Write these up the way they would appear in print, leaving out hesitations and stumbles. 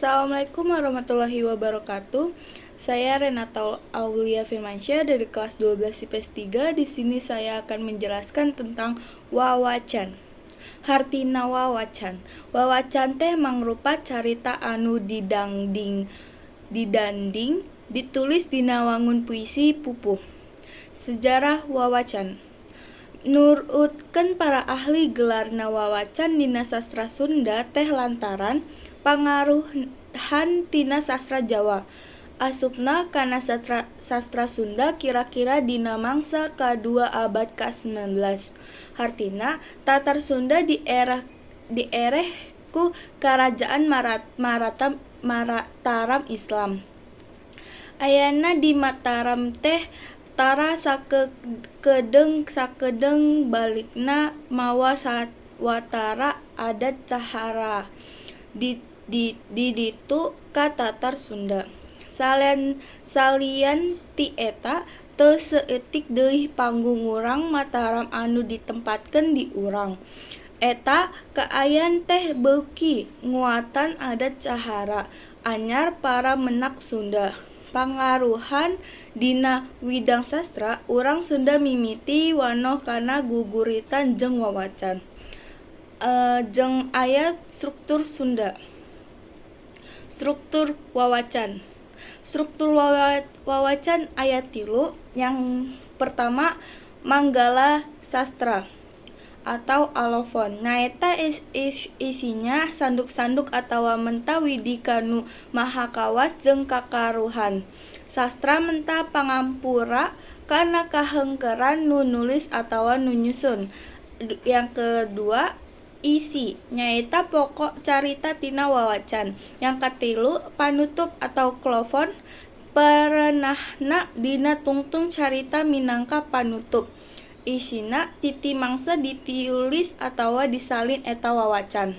Assalamualaikum warahmatullahi wabarakatuh. Saya Renata Aulia Firmansyah dari kelas 12 IPS 3. Di sini saya akan menjelaskan tentang wawacan. Hartina wawacan. Wawacan teh mangrupa carita anu didanding ditulis dina wangun puisi pupuh. Sejarah wawacan. Nurutkeun para ahli, gelarna wawacan dina sastra Sunda teh lantaran pangaruhan tina sastra Jawa. Asupna kana sastra Sunda kira-kira dina mangsa kadua abad ka-19. Hartina Tatar Sunda diereh ku Karajaan Mataram Islam. Ayana di Mataram teh tara sakedeung-sakedeung balikna mawa sawatara adat cahara di ditu ka Tatar Sunda. Salian ti eta, teu saeutik deui pangurang Mataram anu ditempatkeun di urang. Eta kaayaan teh beuki nguatan adat cahara anyar para menak Sunda. Pangaruhan dina widang sastra, urang Sunda mimiti wanoh kana guguritan jeung wawacan. Jeung aya struktur Sunda. Struktur wawacan. Struktur wawacan aya tilu. Yang pertama, manggala sastra atau alofon, nyaeta isinya sanduk-sanduk atawa menta widi ka Nu Maha Kawas jeung kakaruhan. Sastra menta pangampura kana kahengkeran nu nulis atawa nu nyusun. Yang kedua, isi, nyaeta pokok carita tina wawacan. Yang katilu, panutup atau kolofon, perenahna dina tungtung carita minangka panutup. Isina titi mangsa ditiulis atawa disalin eta wawacan.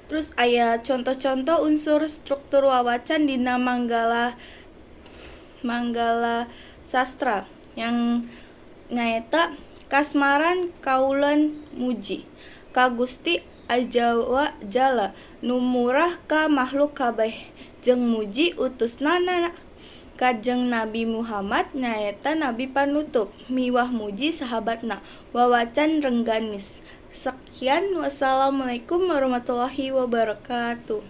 Terus aya contoh-contoh unsur struktur wawacan dina manggala manggala sastra yang nyaeta kasmaran kaulan muji ka Gusti Ajawa Jalla nu murah ka makhluk kabeh jeung muji utusna Kanjeng Nabi Muhammad, nyaeta nabi panutup, miwah muji sahabatna. Wawacan Rengganis. Sekian, wassalamualaikum warahmatullahi wabarakatuh.